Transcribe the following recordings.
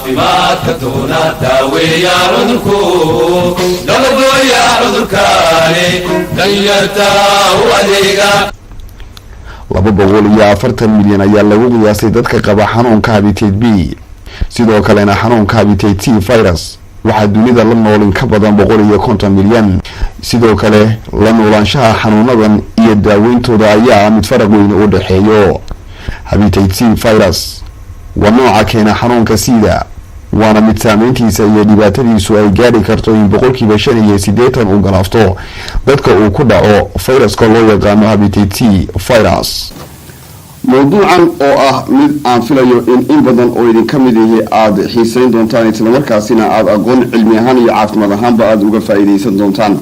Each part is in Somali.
Caafimaadka doona, daaweeya cudurku, dabargooya cudurkaani, danyarta u adeega. 240 milyan ayaa lagu qiyaasay dadka qaba xanuunka hepatitis B. Sidoo kalena xanuunka hepatitis C virus waxaa dunida la nool in ka badan 150 milyan. Sidoo kale la noolaanshaha xanuunadan iyo daaweyntooda ayaa ah mid faraq weyn u dhexeeyo. Hepatitis C virus waa nooca keena xanuunka sida, waana mid saameyntiisa iyo dhibaatadiisu ay gaadhi karto in 85% uu galaafto dadka uu ku dhaco fayraska loo yaqaano hepatitis C virus. Mowduucan oo ah mid aan filayo in badan oo idinka mid ihi aada xiiseyn doontaan, islamarkaasina aada aqoon cilmi ahaan iyo caafimaad ahaanba aada uga faa-iideysan doontaan,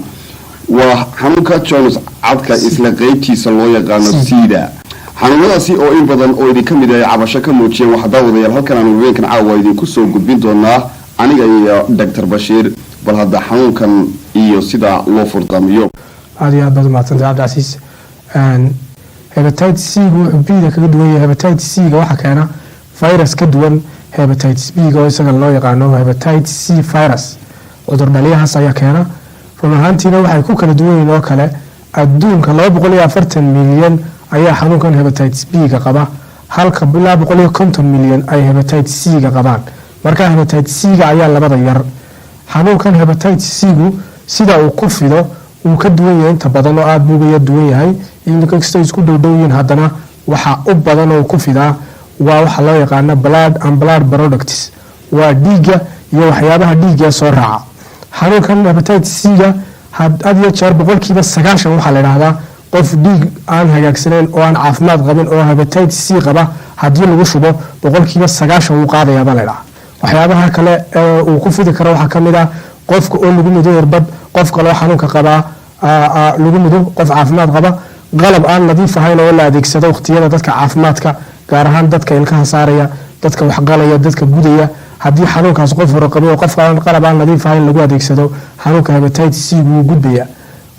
waa xanuunka Jones cadka isla qeybtiisa loo yaqaano sida. Xanuunadaasi oo in badan oo idinka mid ay cabasho ka muujiyeen, waxaa daawadayaal halkan aanu habeenkan caawa idinku soo gudbin doonaa aniga iyo Doctor Bashiir bal hadda xanuunkan iyo sida loo furdaamiyo. Aad iyo aad baad umahadsantay, Cabdicasiis. Hepatitis C-gu wuxuu B-da kaga duwan yahay, hepatitis C-ga waxaa keena virus ka duwan hepatitis B-ga oo isaga loo yaqaano hepatitis C virus. Cudur dhaliyahaas ayaa keena. Run ahaantiina waxay ku kala duwan yihiin oo kale, adduunka 240 milyan ayaa xanuunkan hepatitis B-ga qaba, halka ilaa 150 milyan ay hepatitis C-ga qabaan. Marka hepatitis C-ga ayaa labada yar. Xanuunkan hepatitis C-gu sida uu ku fido wuu ka duwan yahay inta badan oo aada buu uga duwan yahay. Inkastoo isku dhowdhow yihiin, haddana waxa u badan oo ku fidaa waa waxa loo yaqaano blood and blood products, waa dhiigga iyo waxyaabaha dhiigga soo raaca. Xanuunkan hepatitis C-ga had iyo jeer 90% waxaa la idhahdaa qof dhiig aan hagaagsanayn oo aan caafimaad qabin oo hepatitis C qaba haddii lagu shubo, 90% wuu qaadayaa baa la idhaha. Waxyaabaha kale ee uu ku fidi karo waxaa kamid ah qofka oo lagu mudo irbad qof kaloo xanuunka qabaa lagu mudo, qof caafimaad qaba, qalab aan nadiif ahayn oo la adeegsado waqtiyada dadka caafimaadka, gaar ahaan dadka ilkaha saaraya, dadka waxqalaya, dadka gudaya. Haddii xanuunkaas qof hore qabay oo qof qalab aan nadiif ahayn lagu adeegsado, xanuunka hepatitis C wuu gudbaya.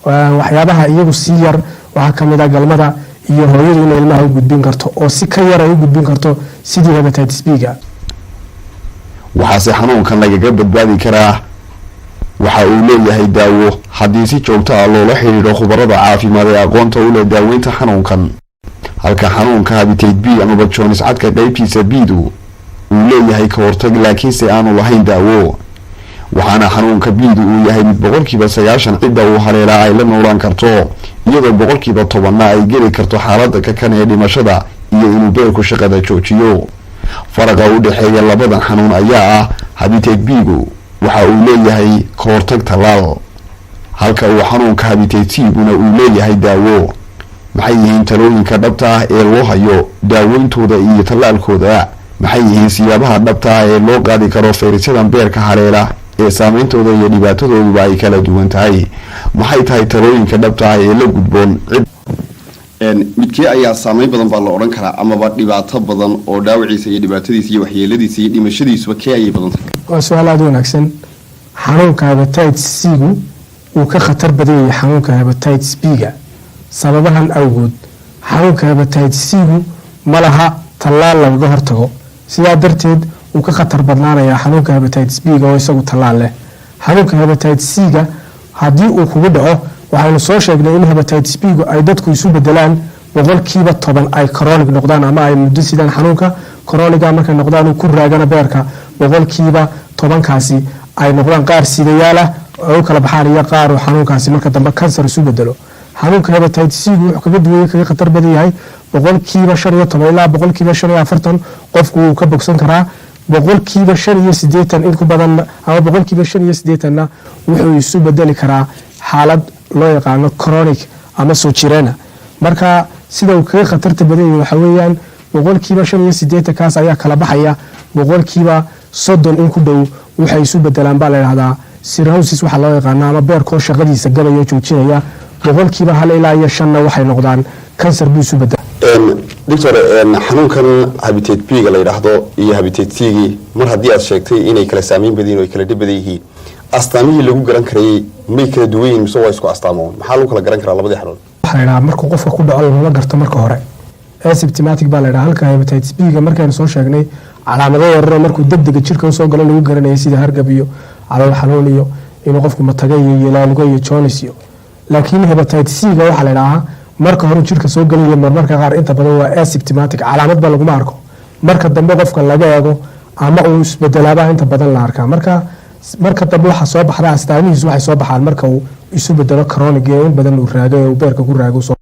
Waxyaabaha iyagu sii yar waxaa kamid ah galmada iyo hooyadu inay ilmaha u gudbin karto, oo si ka yar ay u gudbin karto sidii hepatitis B-ga. Waxaase xanuunkan lagaga badbaadi karaa, waxa uu leeyahay daawo haddii si joogto ah loola xidhiidho khubarada caafimaad ee aqoonta u leh daaweynta xanuunkan, halka xanuunka hepatitis B amaba Jones cadka qeybtiisa B-du uu leeyahay ka hortag, laakiinse aanu lahayn daawo. Waxaana xanuunka B-du uu yahay mid 90% cidda uu haleelaa ay la noolaan karto, iyadoo 10%-na ay geli karto xaaladda kakan ee dhimashada iyo inuu beerku shaqada joojiyo. Faraqa u dhexeeya labadan xanuun ayaa ah hepatitis B-gu waxa uu leeyahay ka hortag tallaal, halka uu xanuunka hepatitis C-guna uu leeyahay daawo. Maxay yihiin talooyinka dhabta ah ee loo hayo daaweyntooda iyo tallaalkooda? Maxay yihiin siyaabaha dhabta ah ee loo qaadi karo fayrasyadan beerka haleela ee saameyntooda iyo dhibaatadooduba ay kala duwan tahay? Maxay tahay talooyinka dhabta ah ee la gudboon cid Midkee ayaa saameyn badan baa la odhan karaa, amaba dhibaato badan oo dhaawiciisa iyo dhibaatadiisa iyo waxyeeladiisa iyo dhimashadiisuba kee ayay badan tahay? Waa su-aal aada u wanaagsan. Xanuunka hepatitis C-gu wuu ka khatar badan yahay xanuunka hepatitis B-ga sababahan awgood: xanuunka hepatitis C-gu ma laha tallaal lagaga hortago, sidaa darteed wuu ka khatar badnaanayaa xanuunka hepatitis B-ga oo isagu tallaal leh. Xanuunka hepatitis C-ga haddii uu kugu dhaco, waxaynu soo sheegnay in hepatitis B-gu ay dadku isu bedelaan, 10% ay chronic noqdaan ama ay muddo sidaan xanuunka chronic-ga. Markay noqdaan uu ku raagana beerka, 10%-kaasi ay noqdaan qaar sidayaal ah oo u kala baxaan iyo qaar uu xanuunkaasi marka dambe kansar isu bedelo. Xanuunka hepatitis C-gu wuxuu kaga duwaya, kaga khatar badan yahay, 15% ilaa 45% qofku wuu ka bogsan karaa. 85% in ku badan ama 85%-na wuxuu isu bedeli karaa xaalad loo yaqaano chronic ama soo jireena. Marka sida uu kaga khatarta badan yahay waxa weeyaan 85% kaas ayaa kala baxaya, 30% in ku dhow waxay isu bedelaan baa la yidhahdaa cirrhosis waxaa loo yaqaana, ama beerkoo shaqadiisa gabaya, joojinaya. 1% ilaa iyo 5-na waxay noqdaan kansar buu isu bedela. Doctor, xanuunkan hepatitis B-ga la yidhaahdo iyo hepatitis C-gii, mar haddii aad sheegtay inay kala saameyn badan yihin oo ay kala dhib badan yihiin, astaamihii lagu garan karayay may kala duwan yihin mise waa isku astaamoon? Maxaa lagu kala garan karaa labadii xanuun? Waxaa la yidhahaa markuu qofka ku dhaco laguma garto marka hore, asymptomatic baa la yidhaha, halka hepatitis B-ga markaynu soo sheegnay Calaamado yararo markuu degdega jirka usoo galo lagu garanaya, sida hargab iyo calool xanuun iyo inuu qofku mataga iyo yelaalugo iyo jaundice iyo. Laakiin hepatitis C-ga waxaa la idhahaa marka hore jirka soo gelayo, marmarka qaar, inta badan waa asymptomatic, calaamad ba laguma arko. Marka dambe qofka laga eego ama uu isbedelaabaa inta badan la arkaa. Marka dambe waxaa soo baxda astaamihiisu, waxay soo baxaan marka uu isu bedelo chronic ee in badan uu raago ee uu beerka ku raago soo.